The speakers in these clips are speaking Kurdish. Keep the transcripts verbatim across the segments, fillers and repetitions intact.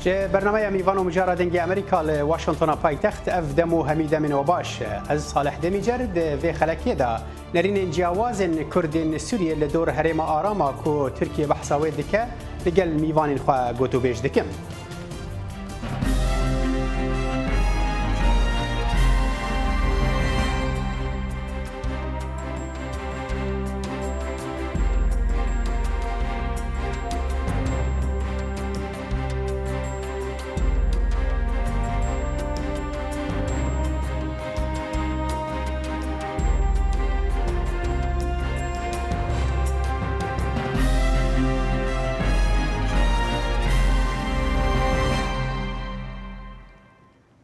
Ji bernameya Mîvan û Mijara Dengê Amerîka li Washingtona paytext, ev dem û hemî demên we baş. Ez Salih Demîcer di vê xelekê de nerînên ciyawazên Kurdên Sûriyê li dor herêma Arama ku Tirkiye behsa wê dike, li gel mîvanên xwe gotûbêj dikim.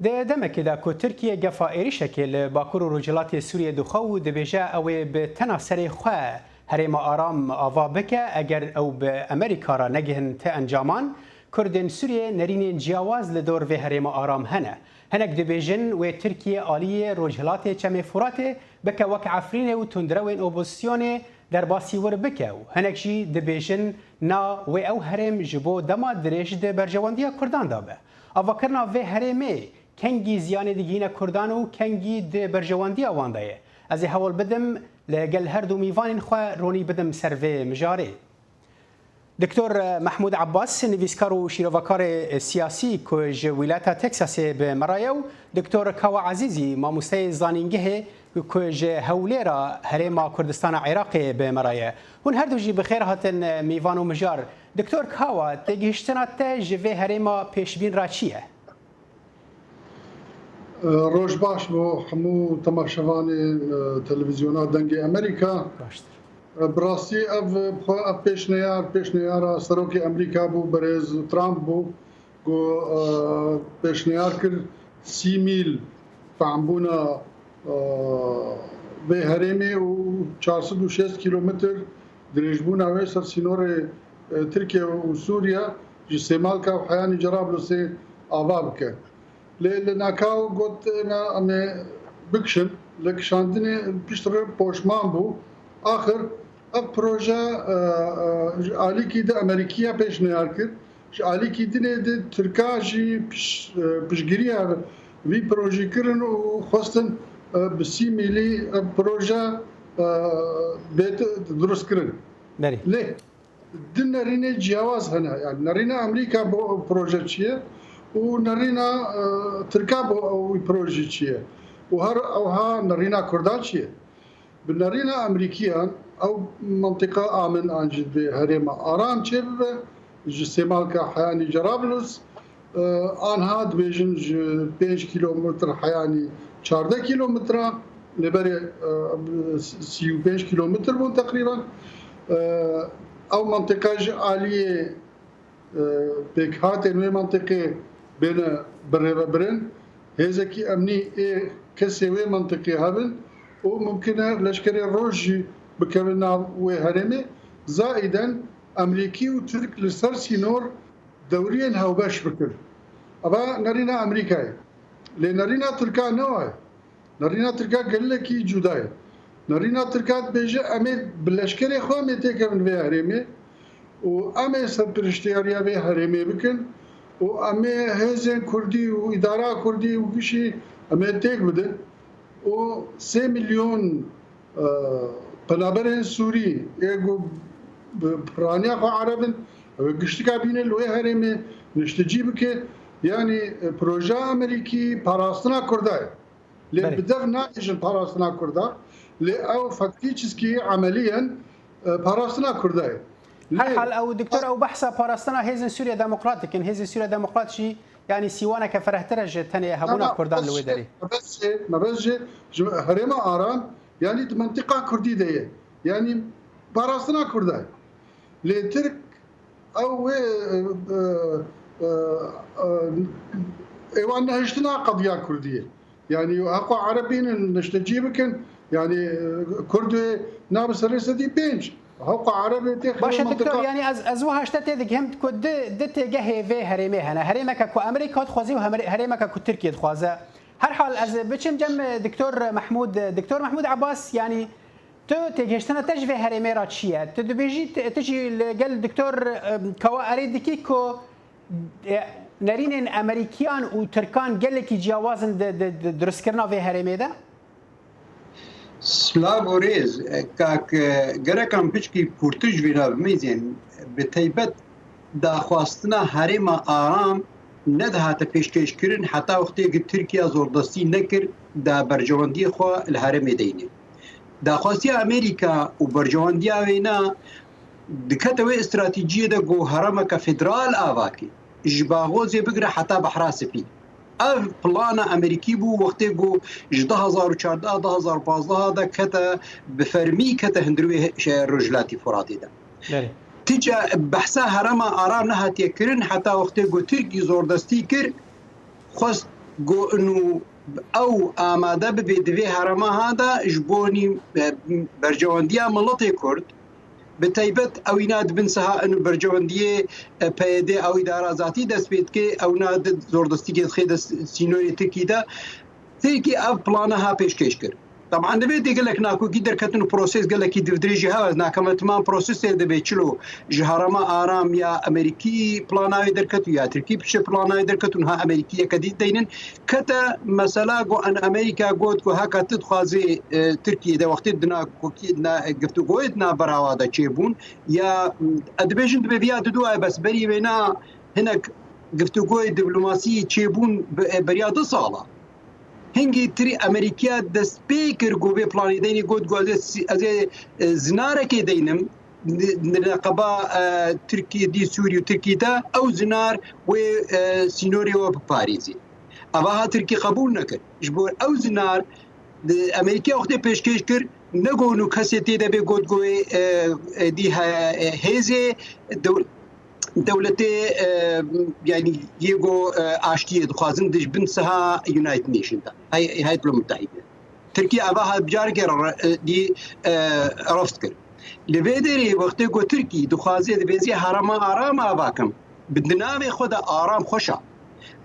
Di demekê de ku Tirkiye gefa êrîşekê li bakur û rojhilatê Sûriyê dixwe û dibêje ew ê bi tena serê xwe herêma Aram ava bike, eger ew bi Amerîka re negihin ti encaman, Kurdên Sûriyê nerînên ciyawaz li dor vê herêma Aram hene. Hinek dibêjin wê Tirkiye aliyê rojhilatê Çemê Furatê bike wek Efrînê û tundrewên opozisyonê derbasî wir bike û hinek jî dibêjin na wê ew herêm ji bo dema dirêj di berjewendiya Kurdan de be. Avakirina vê herêmê kengî ziyanê digihîne Kurdan û kengî di berjewendiya wan de ye. Ez ê hewl bidim li gel her du mîvanên xwe ronî bidim ser vê mijarê. Doktor Mehmûd Abbas, nivîskar û şîrovekarê siyasî ku ji wîlayeta Texasê bi me re ye û Doktor Kawa Ezîzî, mamosteyê zanîngehê ku ji Hewlêra Herêma Kurdistana Iraqê bi me re ye. Hûn her du jî bi xêr hatin mîvan û mijar. Doktor Kawa, têgihiştina te ji vê herêma pêşbîn re çi ye? Roj baş bo hemû temaşevanên, e, televîzyona Dengê Amerîka. Baştir. E, bi rastî ev, xwe ev pêşneyar, pêşneyara Serokê Amerîka bû, berêz Trump bû, ku, e, pêşneyar kir sî mîl fehmbûna, e, vê herêmê û çar sed û şêst kîlometr dirêjbûna wê ser sînorê, e, Tirkiye û Sûriye ji Sêmalka û Heyanî Cerablusê ava bike. Lê li Nakao got, "Na, em ê bikişin." Li kişandinê piştre poşman bû. Axir ev proje, e, e, ji alîkî di Amerîkiya pêşniyar kir. Ji alîkî dinê di Tirka jî piş-, e, piştgiriya vî projî kirin û xwestin, e, bi sî mîlî ev proje, e, bête dirust kirin. Berî. Lê di nerînê ciyawaz hene. Yani nerîna Amerîka bo ew proje çi ye û nerîna, e, Tirka bo ew projî çi ye. Û her ewha nerîna Kurda çi ye. Bi nerîna Amerîkiyan ew mentiqa amin an jî di herêma Aram çêbibe, ji Sêmalka Heyanî Cerablus, e, anha dibêjin ji pênc kîlometr heyanî çardeh kîlometre, lê berê, e, sî û pênc kîlometr bûn teqrîben. E, ew mentiqa ji aliyê, e, pêkhatên wê mentiqê bêne birêvebirin. Hêzekî emnî ê kesê wê mentiqê hebin û mumkin e leşkerê Roj jî bikevin nav wê herêmê. Zaîden Amerîkî û Tirk li ser sînor dewriyên hewbeş bikin. Eva nerîna Amerîkayê. Lê nerîna Tirka ne wa ye. Nerîna Tirka gelekî cuda ye. Nerîna Tirka dibêje, "Em ê bi leşkerê xwe em ê têkevin vê herêmê û em ê serpiriştiyariya vê herêmê bikin û em ê hêzên Kurdî û îdara Kurdî û gişî em ê têk bidin." Û sê milyon, e, penaberên Sûrî ê ku bi piraniya xwe Ereb in, ew ê giştika bîne li wê herêmê niştecî bike. Yanî, e, projeya Amerîkî parastina Kurda ye. Lê Belê. Bi dev nabêjin parastina Kurda, lê ew faktî çizkî emeliyen, e, parastina Kurda ye. Her Lê hal ew, doktor, ew behsa parastina Hêzên Sûriye Demokrat dikin. Hêzên Sûriye Demokrat jî, yanî, sîwaneke ferehtir e ji tenê hebûna Kurdan li wê derê. Mebest jê, mebest jê ji herêma Aram, yanî di mentiqa Kurdî de ye. Yanî parastina Kurda ye. Lê Tirk ew wê, e, e, e, êwan nehiştina qediya Kurdiyê. Yanî heqo Ereb bînin niştecî bikin. Yanî, e, Kurd wê nabe serê sedî pênc. Heqo Ereb ê têxine Baş e, doktor, mentiqa. Yanî ez, ez wiha ji te tê digihim ku di, di têgehê vê herêmê hene. Herêmeke ku Amerîka dixwaze û hemer-, herêmeke ku Tirkiye dixwaze. Her hal ez biçim cem, e, doktor Mehmûd, e, doktor Mehmûd Abbas, yanî tu têgihiştina te ji vê herêmê re çi ye? Tu dibêjî, tu, tu jî li gel doktor, e, Kawa erê dikî ku, e, Nerînên Amerîkiyan û Tirkan gelekî ciyawaz in di, di, di duristkirina vê herêmê de? Silav û rêz, kak, gerek em piçkî kûrtir ji vîna bimîzên. Bi teybet daxwastina herêma aram nedihate pêşkêşkirin heta wextê ku Tirkiye zordestî nekir da berjewendiyê xwe li herêmê deynê. Daxwastiya Amerîka û berjewendiya wêna dikete wê stratejiyê de ku herêmeke federal avakê ji Baxozê bigire heta Behra Spî. Ev plana Amerîkî bû wextê ku ji du hezar û çardeh, du hezar û pazdeh de kete bi fermî kete hundirê Rojhilatî Furatê de. Ti ca behsa herêma aram nehatiye kirin heta wextê ku Tirkî zordestî kir, xwest ku inu ew amade bibe di vê herêma ha de ji bo nî, e, berjewendiya miletê Kurd. Bi teybet ew îna di bin siha inu berjewendiyê, e, P Y D ew îdara zatî dest pê dike, ew na di zordestikê dixê de s-, sînorê Tirkî de. Tirkî ev plana ha pêşkêş kir. Taban di vê de gelek nakokî derketin û proses gelekî divdirêjî hev ez nakeme timan prosesê dibe çilo ji herêma aram ya Amerîkî plana wê derket û ya Tirkî piçe plana wê derket û niha Amerîkî yeke dî deynin. Kete mesela ku en Amerîka got ku heka tu dixwazî, e, Tirkiye de wextê di nakokî, na, giftûgoyê di navberawa de çêbûn ya, e, dibêjin dibe viya didu ay bes berî wêna hinek giftûgoyê diplomasî çêbûn bi, e, beriya du sala. Hingî tirî Amerîkiya dest pê kir ku vê planê deynî got ku ez ê, ez ê, e, zinarekê deynim. Di, di neqeba, e, Tirkî dî Sûrî û Tirkî de ew zinar wê, e, sînorê we biparêzî. Eva ha Tirkî qebûl nekir. Ji bo ew zinar di Amerîkiya wextê pêşkêş kir, ne got û kesê tê de bê got ku wê, e, e, dî he, e, hêzê dew-, dewletê, e, yanî yê ku, e, aştiyê dixwazin di bin siha United Nation de. Hey, Heyet Mutehîde. Tirkiye eva ha carekê re, e, dî, e, reft kir. Li vê derê wextê ku Tirkî dixwaze divêzî herêma aram ava kim, bi di navê xwe de aram xweş a.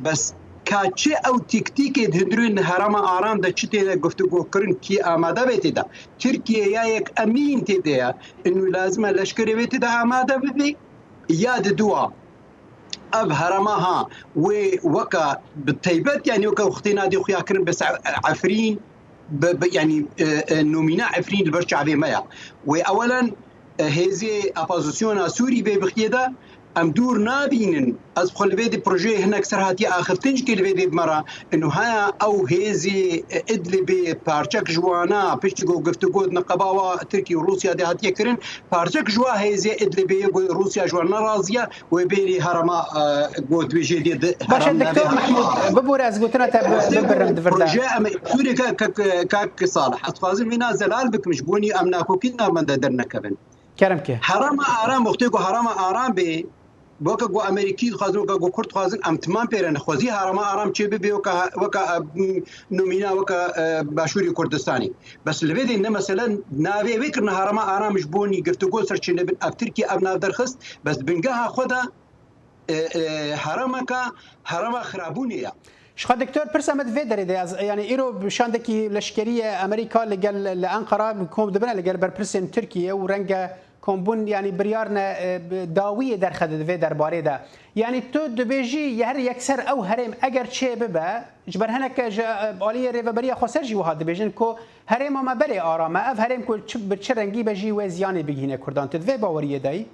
Bes ka çi ew tîktîkê di hundirên herêma aram de çi tê de guftûgo kirin, kî amade be tê de. Tirkiye ya yek emîn tê de ye. Inu lazim e leşkerê wê tê de amade bibe. Ya di dua ev herêma ha wê weke bi teybet, yanî weke wextê nadî xuya kirin bes Efrîn, bi, bi, yanî, e, e, nomîna Efrîn li ber çavê me ya. Wê ewelen, e, hêzê opozisyona Sûrî vê bixiyê de em dûr nabînin. Ez xwe li vê di projeyê hinek ser hatiye axiftin jikê li vê dê bi me re. Inu haya ew hêzê, e, Idlibê parçek ji wana piştî ku giftûgo di neqeba wa Tirkî û Rûsya de hatiye kirin, parçek ji wa hêzê Idlibê yê ku Rûsya ji wan nerazî ye, wê bêrî herêma, e, got wê jê dê di Baş e, herêma Doktor navê Mehmûd, bibûre ez gotina te bi-, bibirim di vir de. Proje em, Sûrê ka, ka, ka, ka Salih, ez dixwazim vêna zelal bikim ji bo nî em nakokî nav me de dernekevin. Kerem ke. Herêma aram, wextê ku herêma aram bê, weke ku Amerîkî dixwazin, weke ku Kurd dixwazin, em timan pê re ne. Xwezî herêma aram çê bibe weke, weke, e, nomîna weke, e, Başûrê Kurdistanê. Bes li vê dê ne mesele navê wê kirine herêma aram ji bo nî giftûgo ser çênebin. Ev Tirkiye ev nav derxist, bes bingeha xwe de, e, e, herêmeka, herêma xirabûnê ye. Ji xwe Doktor, pirsa me di vê derê de, ez, yanî îro şandekî leşkerî ye Amerîka li gel, li Enqera kom dibine li gel berpirsên Tirkiye û renge kombûn, yanî biryar ne, e, bi dawiyê derxede di vê derbarê de. Yanî tu dibêjî ye her yekser ew herêm eger çê bibe, ji ber hineke ji, e, aliyê Rêveberiya Xweser jî wiha dibêjin ku herêma me berê aram e, ev herêm ku çi, bi çi rengî be jî wê ziyanê bigihîne Kurdan. Tu di vê baweriyê de yî?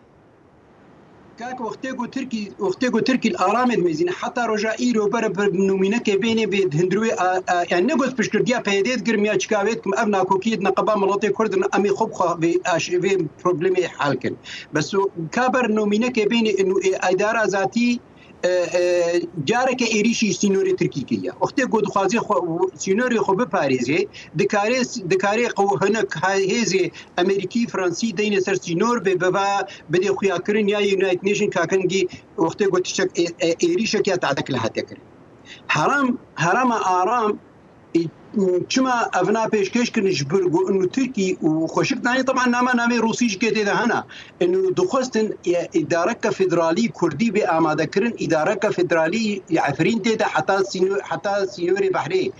Kak, wextê ku Tirkî, wextê ku Tirkî li aramê dimêzîne, heta roja îro bere bi nomînekê bênê bê di hundirê, a, a, yani ne got piştgirdiya P Y D digirim ya çika wê dikim, ev nakokiyê di neqeba miletê Kurd in, em ê xwe bi xwe vê aş-, vê problemê hal kin. Bes o, ka ber nomînekê bênê inu ê îdara zatî, e, e, careke êrîşî sînorê Tirkî kiriye. Wextê ku dixwaze xwe, sînorê xwe biparêzê, dikarê, dikarê qew-, hinek ha-, hêzê Amerîkî, Fransî deyne ser sînor bê, bi va bidê xuyakirin ya United Nation kakengî wextê ku tiştek ê-, ê-, êrîşek ya tadek li hatiye kirin. Heram, herama aram, ê, çima evna pêşkêş kirin ji bir ku inu Tirkî û xweşik danî, teban nama namê Rûsî ji kê tê de hena. Inu dixwestin, ê, îdareke federalî Kurdî bê amade kirin, îdareke federalî Efrîn tê de heta sîno-, heta sînorê behrê.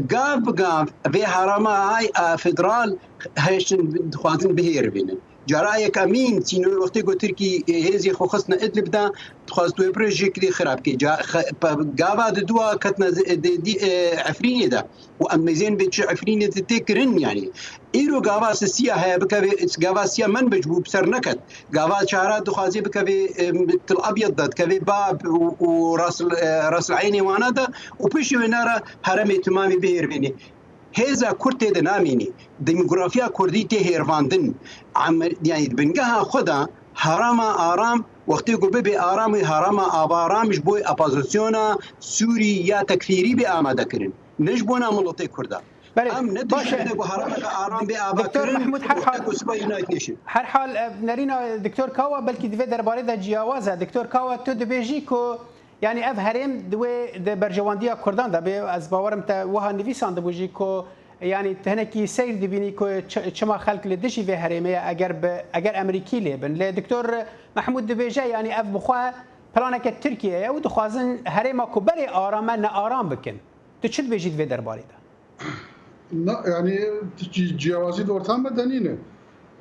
Gav bi gav vê herama ay a federal hêştin dixwazin bihêribînin. Cara yek emîn sînorê wextê ku Tirkî, e, hêzê xwe xistine Idlib de, dixwest wê projeyekî xirab kê. Ca-, xe-, pe-, gava di dua ketine zi-, di, di, e, Efrînê de. Û em mêzên bê çi Efrînê di tê kirin, yanî. Îro gava sisiya heye bikevê, gava siya Menbic bû, bi ser neket. Gava çara dixwazê bikevê, e, Til Abyad de, dikevê Bab û, û Ras, e, Ras el Eynê wana de û piştî wê nara heremê timamî bihêrvênê. Hêza Kurd tê de namînî. Demografiya Kurdî tê hêrvandin. Amer-, yanî di bingeha xwe de herêma aram, wextê ku bibe aram wê herêma avaram ji bo opozisyona Sûrî ya tekfîrî bê amade kirin. Ne ji bona miletê Kurda. Belê, Em ne baş e. dişmene ku herêmeke aram bê ava Doktor kirin, Mehmûd, her wextê hal, ku siba United Nation. her hal, e, nerîna Doktor Kawa belkî di vê derbarê de ciyawaz e. Doktor Kawa, tu dibêjî ku, yanî, ev herêm di wê, di berjewandiya Kurdan de bê, ez bawerim te wiha nivîsandibû jî ku, yanî, tu hinekî seyr dibînî ku çi-, çima xelk li dijî vê herêmê ye, eger bi, eger Emerîkî lê bin. Lê Doktor Mehmûd dibêje, yanî, ev bi xwe planeke Tirkiye ye û dixwazin herêma ku berê aram e, nearam bikin. Tu çi dibêjî di vê derbarê de? Na, yanî, tu cî-, ciyawazî di orta me de nîne.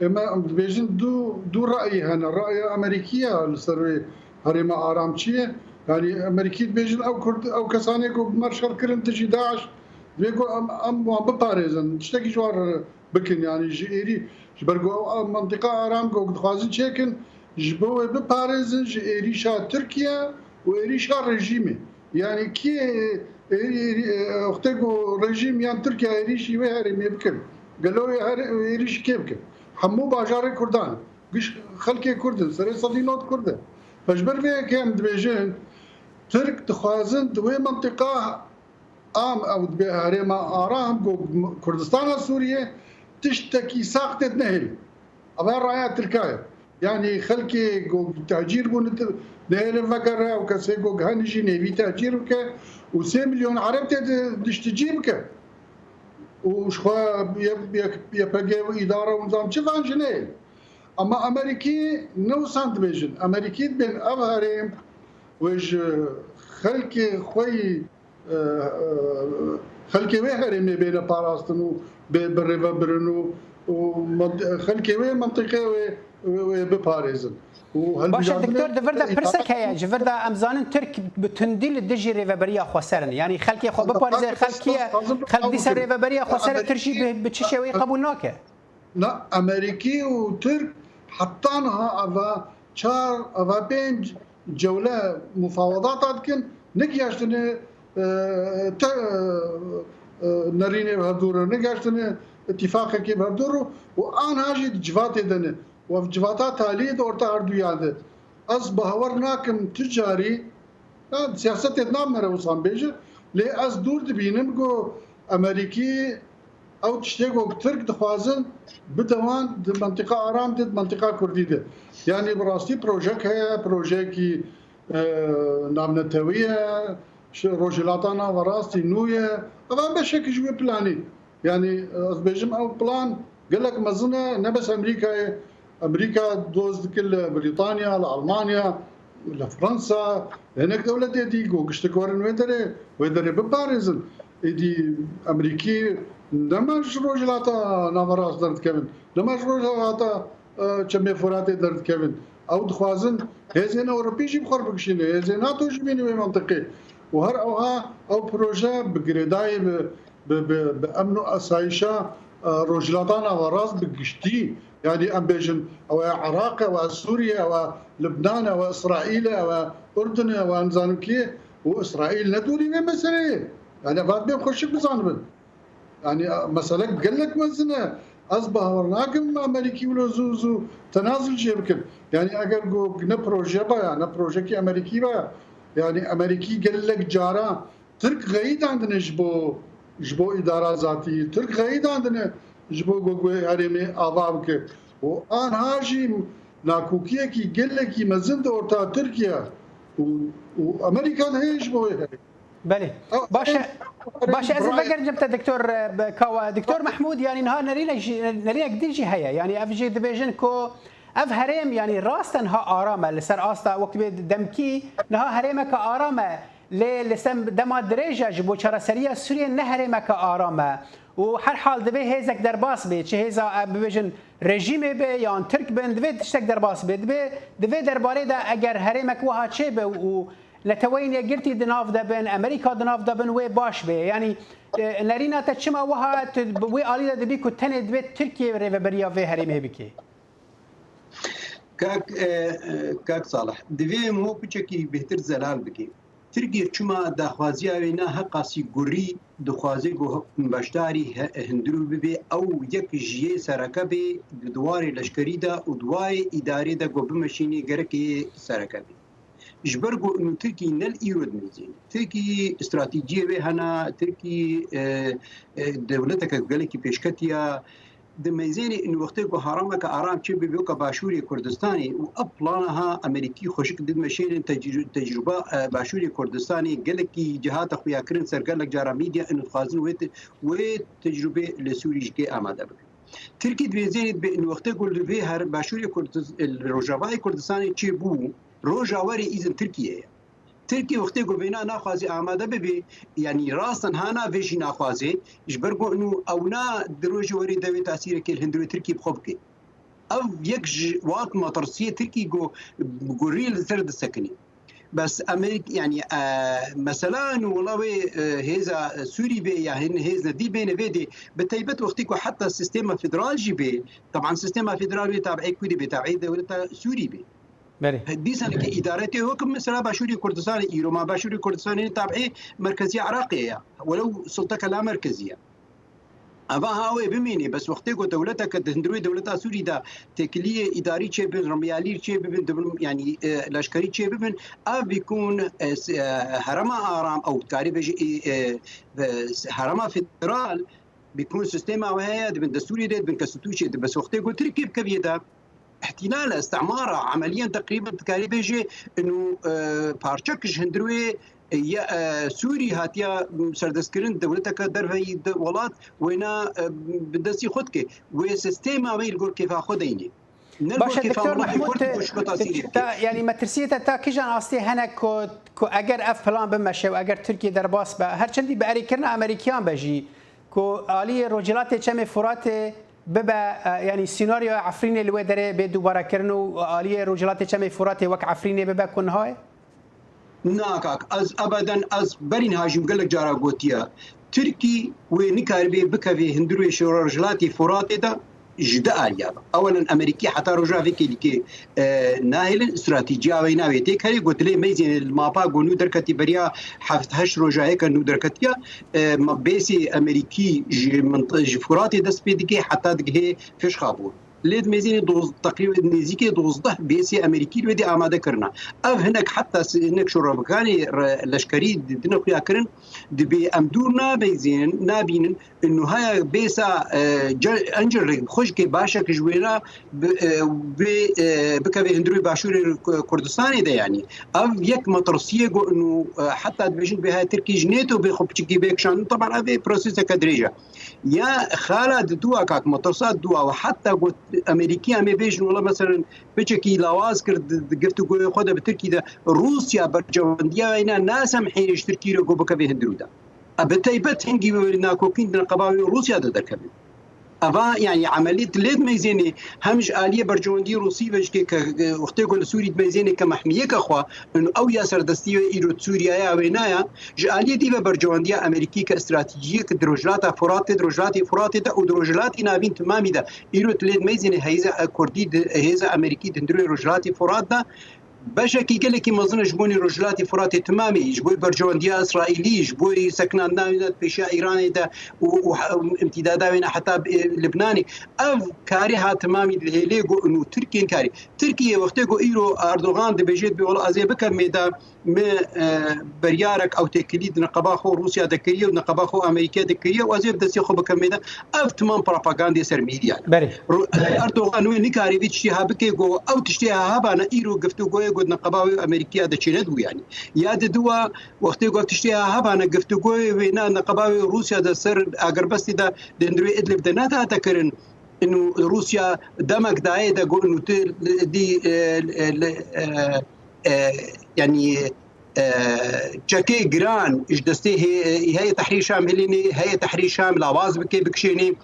Ê me, em dibêjin du, du ra'yî hene. Ra'ya Amerîkî ya li ser wê herêma aram çi ye? Yanî, Amerîkî dibêjin ew Kurd, ew kesanê ku bi me şer kirin dijî DAIŞ, divê ku em, em wan biparêzin, tiştekî ji wan re bikin. Yanî, ji êrî, ji ber ku ew, ew mentiqa aram ku dixwazin çêkin, ji bo wê biparêzin ji êrîşa Tirkiye û êrîşa rejîmê. Yanî kî, e, e, e, wextê ku rejîm yan Tirkiye êrîşî wê herêmê bikin, gelo wê her-, êrîşî kê bikin? Hemû bajarê Kurdan, giş xelkê Kurd in, serê sedî nod Kurd e. Ji ber vê yekê em dibêjin, Tirk dixwazin di wê mentiqa am ew dibe herêma aram ku Kurdistana Sûriyê tiştekî sax tê nehêlin. Ava raya Tirka ye. Yanî xelkê ku tehcîr bûne, nehêlin vegere, ew kesê ku hene jî nêvî tehcîr bike û sê milyon Ereb tê de diştecî bike. Û ji xwe Y-, Y-, Y P G û îdare û nizam çi van jî neyê. Ama Amerîkî ne wisan dibêjin. Amerîkî dibên ev herêm wê ji xelkê xwe yî e, e, xelkê wê herêmê bêne parastin û bê, bi rêvebirin û, û mant-, xelkê wê mentiqê wê, wê, wê biparêzin. Û Baş e, hilbijartinê Doktor, di vir de pirsek heye. Ji vir de em zanin Tirk bi tundî li dijî rêveberiya xweser in. Yanî xelkê xwe biparêze, xelk kî ye? Xelk dîsa rêveberiya xweser e, Tirk jî bi, bi çi şêweyî qebûl nake? Na, Amerîkî û Tirk heta niha eva çar, eva pênc cewle mufawedata dikin, negihaştine, e, te, e, nerînê bi hevdû re, negihaştine îtîfaqekê bi hevdû re û anha jî di civatê de ne. Û ev civata talî di orta herduyan de. Ez bawer nakim tu carî Ya, siyasetê di nav me re wisan bêje, lê ez dûr dibînim ku Amerîkî ew tiştê ku Tirk dixwazin bide wan di mentiqa aram de, di mentiqa Kurdî de. Yanî bi rastî projek heye, projeyekî, e, navnetewî ye, ji Rojhilata Naverastî nû ye. Ev beşek ji wê planî. Yanî, ez bêjim ew plan gelek mezin e, ne bes Amerîkayê. Amerîka dost dike li Brîtanya, li Almanya, li Fransa, hinek dewletê dî ku giştik werin wê derê, wê derê biparêzin. Êdî Amerîkî nema ji Rojhilata Naverast derdikevin, nema ji Rojhilata, e, Çemê Furatê derdikevin. Ew dixwazin hêzên Ewropî jî bi xwe re bikişîne, hêzên NATO jî bîne wê mentiqê. Û her ewha ew proje bi girêdayî bi bi, bi, bi emn û asayişa, e, Rojhilata Naverast bi giştî, yanî em bêjin, ew e Iraq e, ew e Sûriye, ew e Libnan e, ew e Îsraîl e, ew e Urdun e, ew e nizanim kê, û Îsraîl ne dûrî vê meseleyê. Yanî ev bê xweşik bizanibin. Yanî, e, meselek gelek mezin e. Ez bawer nakim Amerîkî wilo zû zû tenazul jê bikin. Yanî eger ku ne proje baya, ne projekî Amerîkî baya, yanî Amerîkî gelek cara Tirk xeyîdandine ji bo, ji bo îdara zatî. Tirk xeyîdandine ji bo ku wê herêmê ava bike. Û anha jî nakokiyekî gelekî mezin di orta Tirkiye û, û Amerîka de heye ji bo wê herêmê. Belê. Ew Baş e, herêm, baş e, ez ê vegerim cem te, Doktor, e, be-, Kawa. Doktor Mehmûd, yanî niha nerînek jî, nerînek din jî heye. Yanî ev jî dibêjin ku ev herêm, yanî rasten ha aram e. Li ser asta wekî bê demkî niha herêmeke aram e. Lê li sem dema dirêj e ji bo çareseriya Sûriyê ne herêmeke aram e. û her hal divê hêzek derbas bê, çi hêza, e, bibêjin rejîmê be yan Tirk bin, divê tiştek derbas bê. Divê, divê derbarê de eger herêmek wiha çêbe û Neteweyên Yekgirtî di nav de bin, Amerîka di nav de bin, wê baş bê. Yanî, e, nerîna te çima wiha tu bi wê alî de dibî ku tenê divê Tirkiye rêveberiya vê herêmê bike? Kak, e, e, kak Salih, divê em ho piçekî bêhtir zelal bike. Tirkiye çima daxwaziya wê na heqasî gurî dixwaze ku beşdarî he-, hundirû bibe, ew yek ji yê sereke bê di warê leşkerî de û di warê îdarê de ku bimeşînê gerekê sereke bê. Ji ber ku nû Tirkî ne li îro dimeyzêne. Tirkî stratejiyê wê hena, Tirkî, e, e, dewleteke gelekî pêşketiya, dimeyzêne û wextê ku harameke aram çê bibe weke Başûrê Kurdistanê û ev plana ha Amerîkî xweşik dimeşênin tecrû-, tecrûba, e, Başûrê Kurdistanê gelekî cihata xuya kirin ser gelek cara medya û dixwazin wê te-, wê tecrûbê li Sûrî ji kê amade bikin. Tirkî dimeyzêne dibe û wextê ku li vê her Başûrê Kurdis-, li Rojavayê Kurdistanê çê bû, roja werê îzin Tirkiye ye. Tirkiye wextê ku vêna naxwaze amade bibe, yanî rastan hana vê jî naxwaze, ji ber ku nû ewna di rojê werê de wê tasîrekê li hundirê Tirkiyê bi xwe bike. Ev yek ji wat metirsiyê Tirkî ku gurî li ser disekinî. Bes Amerîk-, yanî, e, mesela nû wela wê, e, hêza Sûrî bê ya hin hêz nedî bêne vê dê, bi teybet wextê ku heta sîstema federal jî bê, teban sîstema federal wê tabiê kurdî bê, tabiê dewleta Sûrî bê. Belê. Dîsaneke îdarete wek mesela Başûrê Kurdistanê, îro ma Başûrê Kurdistanê tabiê merkeziya Iraqê ye. Welew sulteke la merkezî ye. Eva ha wê bimînê, bes wextê ku dewleteke di hundirê dewleta Sûrî de têkiliyê îdarî çê bibin, remiyalî çê bibin, dibin, yanî, e, leşkerî çê bibin, ev bikûn, e, s-, e, herema aram, ew dikarî bêjî, e, e, e, herema federal, bikûn sîstema wê heye, dibin destûrê de, dibin konstitûsiyê de, bes wextê ku Tirkiye bikeviyê de, îhtilal, îstimara, emeliyen teqrîben dikarî bêjê inu, e, parçek ji hundirê, e, ye, e, Sûrî hatiye serdestkirin, dewleteke derveyî de welat wêna, e, bi destî xwe dike. Wê sîstema wê li gor kêfa xwe deyne. Ne li gor Baş e, kêfa Doktor welaî Mahmûd, xwe dike û ji xwe tasîrê bike. Te, yanî metirsiyê te ta kîjan astê hene ku, ku eger ev plan bimeşe û eger Tirkiye derbas be, her çendî bi erêkirina Amerîkiyan be jî, ku aliyê Rojhilatê Çemê Furatê bibe, e, yanî senaryoya Efrînê li wê derê bê dubarekirin û aliyê Rojhilatê Çemê Furatê wek Efrînê bibe ku niha ye? Na kak, ez ebeden, ez berî niha jî gelek cara gotiye. Tirkî wê nikaribe bikeve hundirê Rojhilatê Furatê de ji di aliya be. Ewelen Amerîkî heta roja vê kêlîkê, e, nahêlin, stratejiya wê navê têk herê, got lê meyzê li mapa ku nû derketî beriya heft heşt roja yeke nû derketiya, e, ma bêsê Amerîkî ji mint-, ji Furatê dest pê dike heta digihê Fişxabûr. Lê di mêzênê doz-, teqrîben nêzîkê dozdeh bêsê Amerîkî li wê dê amade kirina. Ev hinek heta si-, hinek şorevakanê re-, leşkerî di-, dine xuya kirin, dibê em dûr nabeyzînin, nabînin, û haya bêsa, e, ce-, encir xweşkê başek ji wêra bi, e, bê, e, bikeve hundirê Başûrê Ku-, Kurdistanê de yanî. Ev yek metirsiyê ku û, e, heta dibêjin bê haya Tirkî ji NATO bê xwe piçikî bê kişandin. Teban ev ê proseseke dirêj e. Ya xala di dua kak metirsa dua û heta got Amerîkiya me bêjin wela meselen piçekî lawaz kir di, di giftûgoyê xwe de bi Tirkî de Rûsya bercewendiya weyna nasemhêne ji Tirkî re ku bikeve hundirû de. E, bi teybet hingî wê nakokîn di neqeba wê Rûsya de derkevin. Eva, yanî, emelî lê dimeyzênê hem ji aliyê bercewendî Rûsî ve jikê ke, e, wextê ku li Sûrî dimeyzênê ke mehmiyeke xwe, û ew ya serdestî ve îro di Sûriyaya wê naya, ji aliyê dî ve bercewendiya Amerîkî ke stratejiyek di Rojhilata Furatê, di Rojhilatê Furatê de û di Rojhilatê Navîn timamî de îro tu lê dimeyzênê hêza, e, Kurdî di, hêza Amerîkî di hundirê Rojhilatê Furat de, beşekî gelekî mezin e ji bonê Rojhilatê Firatê timamî, ji bo berjewendiya Îsraîlî, ji bo sekinandina wêne di pêşiya Îranê de û, û, û îmtîdada wêne heta, e, Libnanê. Ev karê ha timamî dihêlê ku û Tirkiyên karê. Tirkiye wextê ku îro Erdogan dibêje, dibê wela ez ê bikem mêda, me, e, beryarek ew têkilî di neqeba xwe Rûsya de kiriye û neqeba xwe Amerîkaya de kiriye û ez ê bi destê xwe bikim mêda. Ev timam propagandê ser medya ne. Berê. Ru-, Erdogan wê nikarê vê tiştê ha bike ku ew tiştê ha hebana îro giftûgoyê ku di neqeba wê Amerîkaya de çênedibû yanî. Ya di dua wextê ku ev tiştê ha hebana giftûgoyê wê na neqeba wê Rûsya de ser agirbestê de di hundirê Idlib de nedihate kirin. Inu Rûsya demek dayê de ku inu tu dî, e, e, e, e, yanî e, çekê giran ji destê hê-, Heyê Tehrîr Şam hilînê, Heyê Tehrîr Şam lawaz bike, bikişênê.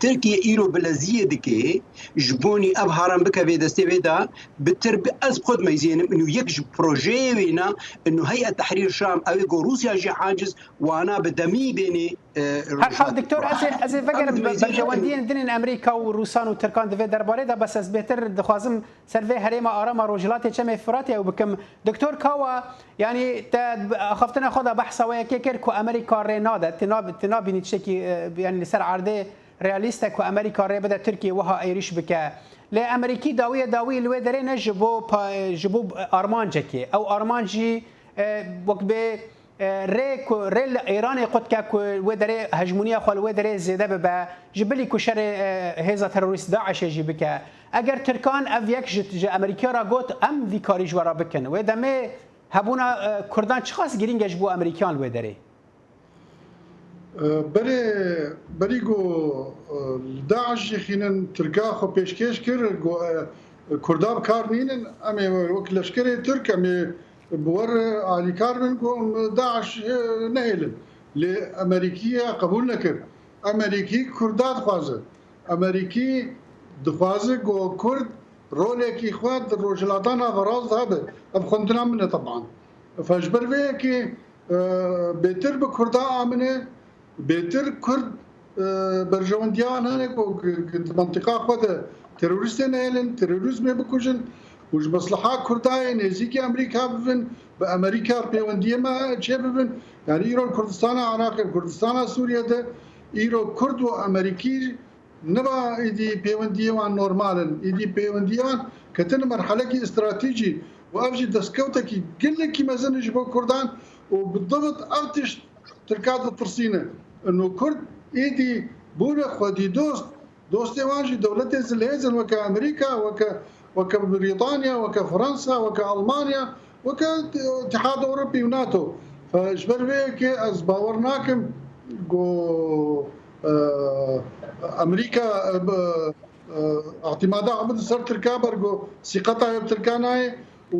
Tirkiye îro bileziyê dike, ji bonî ev haram bike vê destê wê de, bi tir bi ez xwe dimeyzênim, inu yek ji projeyê wê ne, inu Heyet Tehrîr Şam, ew ê ku Rûsya jî aciz, wana bi demî bênê, e, Her hal, Rojhilatê Doktor, Kurd. Ez ê, ez ê vegerim Em bi dimeyzênin berjewendiyên dinên Amerîka û Rûsan û Tirkan di vê derbarê de, bes ez bêtir dixwazim ser vê herêma aram a Rojhilatê Çemê Firatê ew bikim. Doktor Kawa, yanî te axaftina xwe de behsa wê yekê kir ku Amerîka rê nade, tu nab-, tu nabînî tiştekî, e, yanî li ser erdê realîst e ku Amerîka rê bide Tirkiye wiha êrîş bike. Lê Amerîkî dawiyê dawî li wê derê ne ji bo pa-, ji bo armancekê. Ew armanc jî, e, wek bê, e, rê ku, rê li Îranê qut ke ku wê derê hejmûniya xwe li wê derê zêde bibe, ji bilî ku şerê, e, hêza terorîst DAIŞê jî bike. Eger Tirkan ev yek ji, ji Amerîkiya re got, em vî karî ji we re bikin. Wê demê hebûna, e, Kurdan çiqas girîng e ji bo Amerîkiyan li wê derê? E, berê, berî ku, e, li DAIŞ jî xînin Tirka xwe pêşkêş kir, ku, e, Kurda bi kar nînin, em ê wek leşkerê Tirk, em ê bi we re alîkar bin, ku em DAIŞ, e, nehêlin. Lê Amerîkî ya qebûl nekir. Amerîkî Kurda dixwaze. Amerîkî dixwaze ku Kurd rolekî xwe di Rojhilata Navberaz de hebe. Ev xwendina min e teban. Fe ji ber vê yekê, e, bêtir bi Kurda amine, bêtir Kurd, e, berjewendiya wan hene ku, ku, ku di mentiqa xwe de terorîstê nehêlin, terorîzmê bikujin û ji mesleha Kurda yê nêzîkî Amerîka bibin, bi Amerîka pêwendiyê me çêbibin. Yanî îro li Kurdistana Iraqê, li Kurdistana Sûriye de îro Kurd û Amerîkî neba êdî pêwendiyê wan normal in. Êdî pêwendiyê wan ketine merhelekî stratejî û ev jî destkewtekî gelekî mezin e ji bo Kurdan û bi dibit ev tişt Tirka ditirsîne. Ino Kurd êdî bûne xwedî dost, dostê wan jî dewletê zilhêz in weke Amerîka, weke, weke Brîtanya, weke Fransa, weke Almanya, weke Îtihad Ewropî û NATO. Fe ji ber vê yekê ez bawer nakim ku, e, Amerîka, e, bi, e, îtimada xwe bide ser Tirka, ber ku sîqeta wê bi Tirka nayê û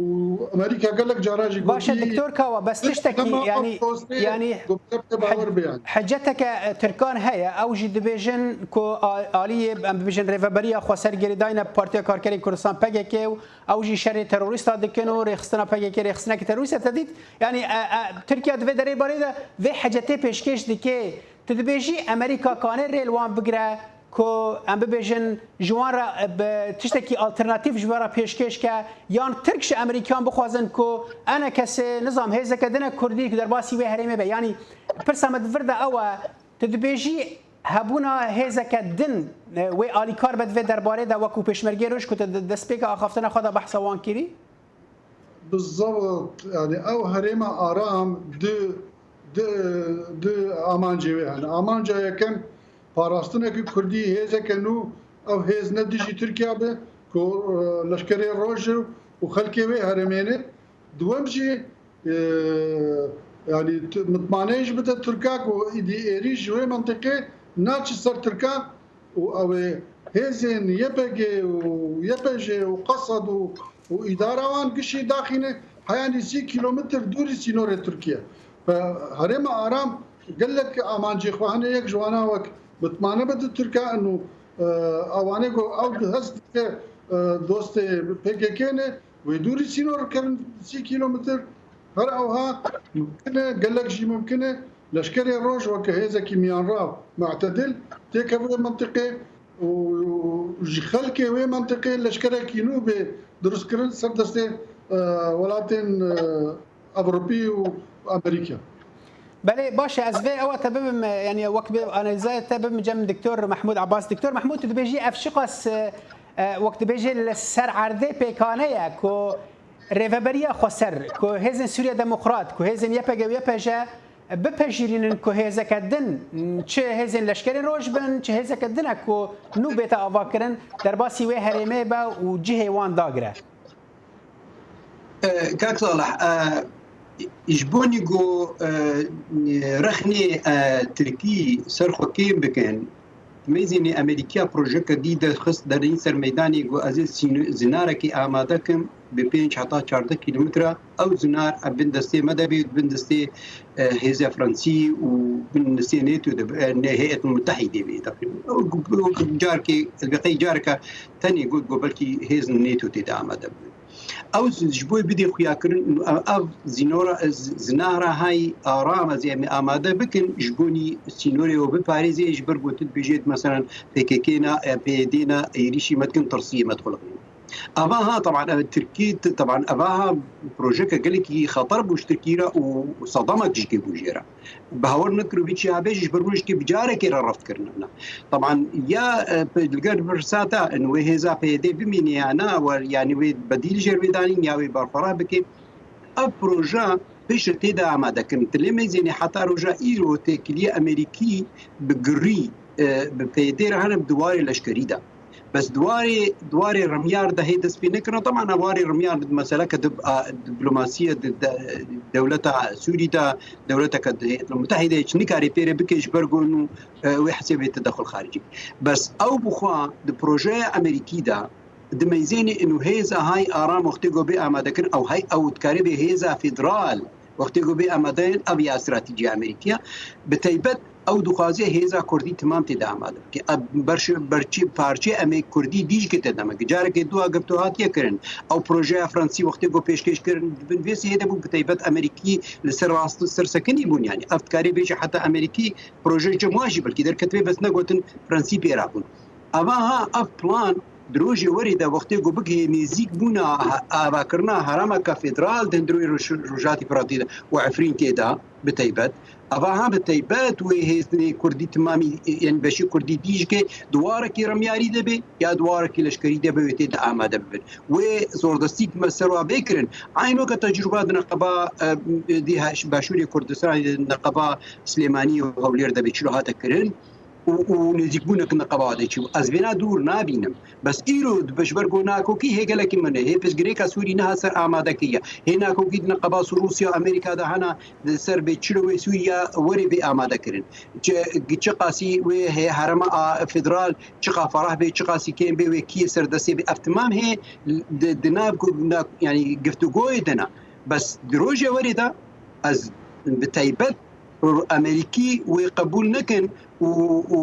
Amerîka gelek cara jî Baş e, gotî, Doktor Kawa, bes tiştekî, nema yanî, dostê, yanî ku bi te bawer be yanî. Heceteke, e, Tirkan heye, ew jî dibêjin ku a-, aliyê, em bibêjin, Rêveberiya Xweser girêdayî ne bi Partiya Karkerên Kurdistan, P K K, û ew jî şerê terorîsta dikin û rêxistina P K K rêxistineke terorîst e. Te dît, yanî, e, e, Tirkiye di vê derê barê de vê hecetê pêşkêş dike. Tu dibêjî Amerîka kanê rê li wan bigire ku, em bibêjin, ji wan re, e, bi tiştekî alternatîf ji we re pêşkêş ke, yan Tirk ji Amerîkan bixwazin ku enekesê, nizam, hêzeke din e Kurdî ku derbasî wê herêmê be. Yanî pirsa me di vir de ew e, tu dibêjî hebûna hêzeke din, e, wê alîkar be di vê derbarê de wekû Pêşmergê Roj ku te di destpêka axaftina xwe de behsa wan kirî? Bi zewt, yani ew herêma aram di, di, di amancê wê hene. Amanca yekem, parastineke Kurdî, hêzeke nû, ew hêz ne dijî Tirkiya be, ku, e, leşkerê roj û xelkê wê herêmê ne. Duwem jî, e, yani, t-, mitmaneyê ji bide Tirka ku îdî êrîş ji wê mentiqê naçi ser Tirka, û ew ê hêzên Y P G û Y P J û Qesed û, û îdara wan gişî daxîne heyanî sî kîlometr dûrî sînorê Tirkiye. Ve herêma Aram gelek amancê xwe hene, yek ji wana wek mitmane be di Tirka û, e, ewanê ku ew di hest dike, e, dostê P K K ne, wê dûrî sînor kevin sî kîlometr. Her ewha mimkin e, gelek jî mimkin e, leşkerê roj weke hêzekî miyanrav, mu'tedil, têkeve wê mentiqê û ji xelkê wê mentiqê leşkerekî nû bê dirustkirin ser destê, e, welatên, e, Ewropî û Amerîka. Belê, baş e, ez vê ewa te bibim, e, yanî wek bi analiza te bibim cem Doktor Mehmûd Abbas. Doktor Mehmûd, tu dibêjî ev çiqas, e, e, wek dibêjî li ser erdê pêkane ye ku Rêveberiya Xweser, ku hêzên Sûriya Demokrat, ku hêzên Y P G û Y P J bipejirînin ku hêzeke din, çi hêzên leşkerên roj bin, çi hêzeke din e ku nû bête avakirin, derbasî wê herêmê be û cihê wan dagire. E, Kak Salih, e, ji bo nîgo, e, rexnê, e, Tirkî ser xwe kêm bikin, Meyzênê Amerîkiya projeke dî derxist, derîn ser meydanê, got, "Ez ê sîn-, zinarekê amade kim bi pênc heta çardeh kîlometre. Ew zinar ev bin destê me de bê, bin destê, e, hêza Fransî û bin destê NATO de, e, ne Heyet Mutehîdê bê." Teqrîben. Ew gu-, gu-, carkê, elbeteyî careke tenê got, got, "Belkî hêz NATO tê de amade bibin." Ew ji bo bidê xuyakirin, ev, ev zînora, zinara hay aram ez ê em amade bikin, ji bo nî sînorê we biparêzê, ji ber got dibêjêt, meselan, P K K na, e, P Y D na êrîşî me dikin, tirsiyê me dixuliqînin. Eva ha, teban, ev Tirkî, teban, eva ha projeke gelekî xeter bû ji Tirkî re û sedamek jî bû jê re. Bi hawar nekir û vî çiya bê jî ji ber rojekê bi carekê re reft kirine. Teban ya, e, pe-, li gel firsata in wê hêza P Y D bimîne ya na, wer, yanî wê bedîl jêr wê danîn ya wê berfireh bike. Ev proje pêşirtê de amade kirin. Tilê meyzênê heta roja îro têkiliyê Amerîkî bi girî, e, bi P Y D re hene bi di warê leşkerî de. Bes di warê, di warê remyar de hê dest pê nekirine. Teban ev warê remyar di meseleke di, a, diplomasiye di, de, dewleta Sûrî de, dewleteke di Heyet Mutehîde hiç nikarê pê re bike ji ber got nû, e, wê hesê bê tedexul xaricî. Bes ew bixwe di projeya Amerîkî de, di meyzênê û hêza hay aram wextê ku bê amadekirin, ew hay ew dikarê bê hêza federal wextê ku bê amadeyin, ev ya stratejîya Amerîkiya. Bi taybet ew dixwaze hêza Kurdî timam tê de amade bike. Ev berş-, berçî-, parçeyê em ê Kurdî dîjkê tê de me. Carekê dua girto hatiye kirin. Ew projeya Fransî wextê ku pêşkêş kirin, di bin vê sihê de bû, bi taybet Amerîkî li ser rast, ser sekinî bûn. Yanî ev dikarê bêje heta Amerîkî proje cem wa jî belkî derketibe, bes negotin Fransî pê re bûn. Eva ha ev plan di rojê werê de wextê ku bigihê nêzîk bûna he-, avakirina herêmeke federal di hundirê Roj-, Rojhatî Firatî de û Efrîn tê de bi taybet. Eva ha bi taybet wê hêzên Kurdî timamî, yên beşê Kurdî dîjkê di warekî remyarî de bê ya di warekî leşkerî de bê wê tê de amade bibin. Wê zordestî me ser wa bê kirin. Eyn weke tecrûba di neqeba, e, di haş-, Başûrê Kurdistanê de neqeba Silêmanî û Hewlêr de bê çilo hate kirin. û, û nêzîkbûnek neqeba de çû. Ez vêna dûr nabînim. Bes îro di ji ber ku nakokî hê gelekî min e, hê pirsgirêka Sûrî niha ser amade kiriye. Hê nakokî di neqeba Rûsya û Amerîka de hene di ser bê çilo wê Sûriya werê bê amade kirin. Çi, çi qasî wê hê herêma a federal, çiqa ferah bê, çi qasî kêm bê, wê kî yê serdestê bê. Ev timam hê di, di nav ku, na, yanî giftûgoyê de ne. Bes di rojê werê de ez bi taybet Amerîkî wê qebûl nekin û, û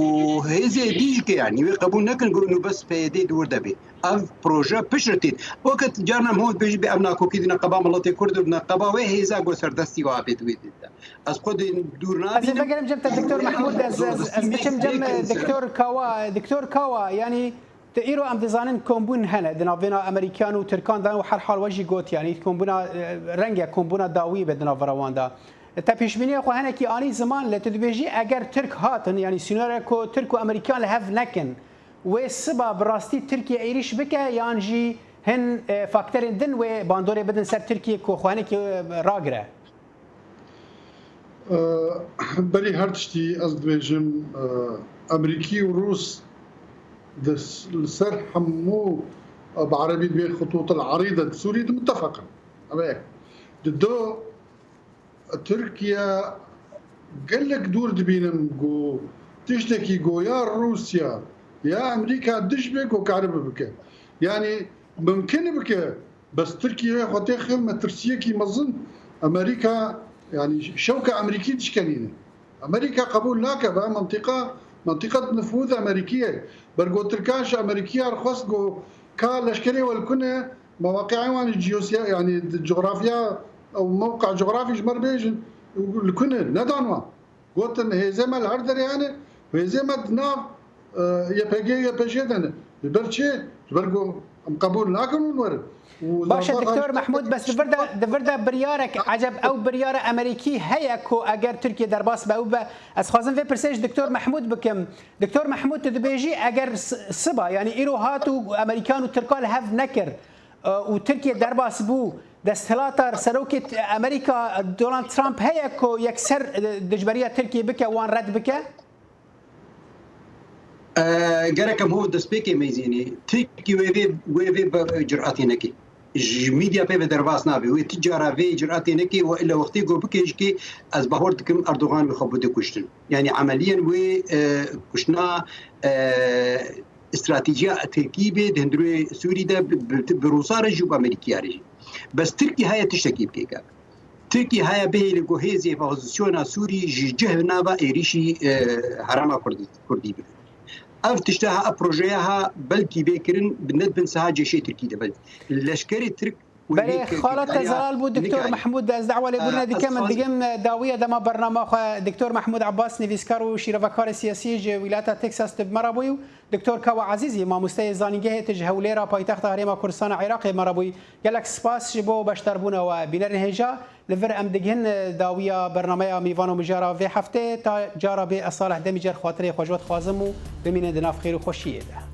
hêzê dîjkê, yanî wê qebûl nekin ku nû bes P Y D di wir de bê. Ev proje pişt re tê. Weke carna hûn dibêjin bê ev nakokî di neqeba miletê Kurd û di neqeba wê hêza ku serdestî wa bê di wê dî de. Ez xwe dê dûr nabînim. Ez ê vegerim cem te Doktor Mehmûd, ez, ez, ez biçim cem Doktor Kawa. Doktor Kawa, yanî Te îro em dizanin kombûn hene di navbêna Amerîkiyan û Tirkan de û her hal we jî got, yanî kombûna, e, renge kombûna dawî be di navbera wan de. Te pêşbîniya xwe henekî anî ziman, lê tu dibêjî eger Tirk hatin, yanî sînorê ku Tirk û Amerîkiyan li hev nekin, wê siba bi rastî Tirkiye êrîş bike yan jî hin, e, faktorên din wê bandorê bidin ser Tirkiye ku xwe henekî, e, ragire? Berî her tiştî ez dibêjim, Amerîkî û Rûs di, li ser hemû, bi erebî dibê xutût el erî de di Sûrî de mitefeq in. Ev e yek. Di do, Tirkiye gelek dûr dibînim ku tiştekî ku ya Rûsya ya Amerîka dij be ku karibe bike. Yanî mimkin bike Bes Tirkiye xwe têxe metirsiyekî mezin Amerîka, yanî şewka Amerîkî dişkenîne. Amerîka qebûl nake, va mentiqa, mentiqet nifûz Amerîkî ye. Bergo Tirkan ji Amerîkiya re xwest go ka leşkerê we li ku ne, mewaqi'ê wan jî ciyosiya, yanî di cografya ew mewqe cografî ji me re bêjin, li ku ne, nedan wan. Gotin hêzê me li her derê hene, hêzê me di nav, e, Y P G û Y P J de ne. Ji ber çi? Ji ber ku em qebûl nakin hûn werin. Û Baş e, zarfa Doktor xarî Mehmûd, bes di vir de, di vir de biryarek, eceb ew biryara Amerîkî heye ku eger Tirkiye derbas be, ew be. Ez xwazim vê pirsê ji Doktor Mehmûd bikim. Doktor Mehmûd, tu dibêjî eger s-, siba, yanî îro hat û Amerîkan û Tirka li hev nekir, e, û Tirkiye derbas bû, desthilata serokê t-, Amerîka Donald Trump heye ku yekser, e, dijberiya Tirkiye bike, wan red bike? E, gerek em hov destpêkê meyzênê. Tirkî wê vê, wê vê be-, curatê neke. Ji medya pê ve derbas nabe. Wê ti cara vê ciratê neke û illa wextê ku bike jî kê ez bahor dikim Erdogan wê xwe bide kuştin. Yani emeliyen wê, e, kuştina, e, stratejiya Tirkî bê di hundirê Sûrî de bi, bi, bi Rûsa re jî û bi Amerîkiya re jî. Bes Tirkî heye tiştekî bike kak. Tirkî heye bihêle ku hêzê opozisyona Sûrî ji cih nava êrîşî, e, herêma Kurdî, Kurdî bikin. Ev tişte ha, ev projeya ha belkî bê kirin, bi ne dibin siha cêşê Tirkî de belkî. Leşkerê Tirk û Belê, lê ke-, xalat te kekaya zelal bû, Doktor nikayî. Mehmûd, ez dawa lê gurine Ee, dikem, ez min xal- digim, e, dawiya dema bernama xwe. Doktor Mehmûd Abbas, nivîskar û şîrovekarê siyasî ji wîlata Texas tu bi me re bûyî û Doktor Kawa Ezîzî, mamosteyê zanîngehê tu ji Hewlêra paytexta Herêma Kurdistana Iraqê me re bûyî. Gelek spas ji bo beşdarbûna we. Bînerên hêja, li vir em digihin, e, dawiya bernameya Mîvan û Mijara vê heftê. Ta cara bê, ez Salih Demîcer xatirê xwe ji we dixwazim û bimînin di nav xêr û xweşiyê de.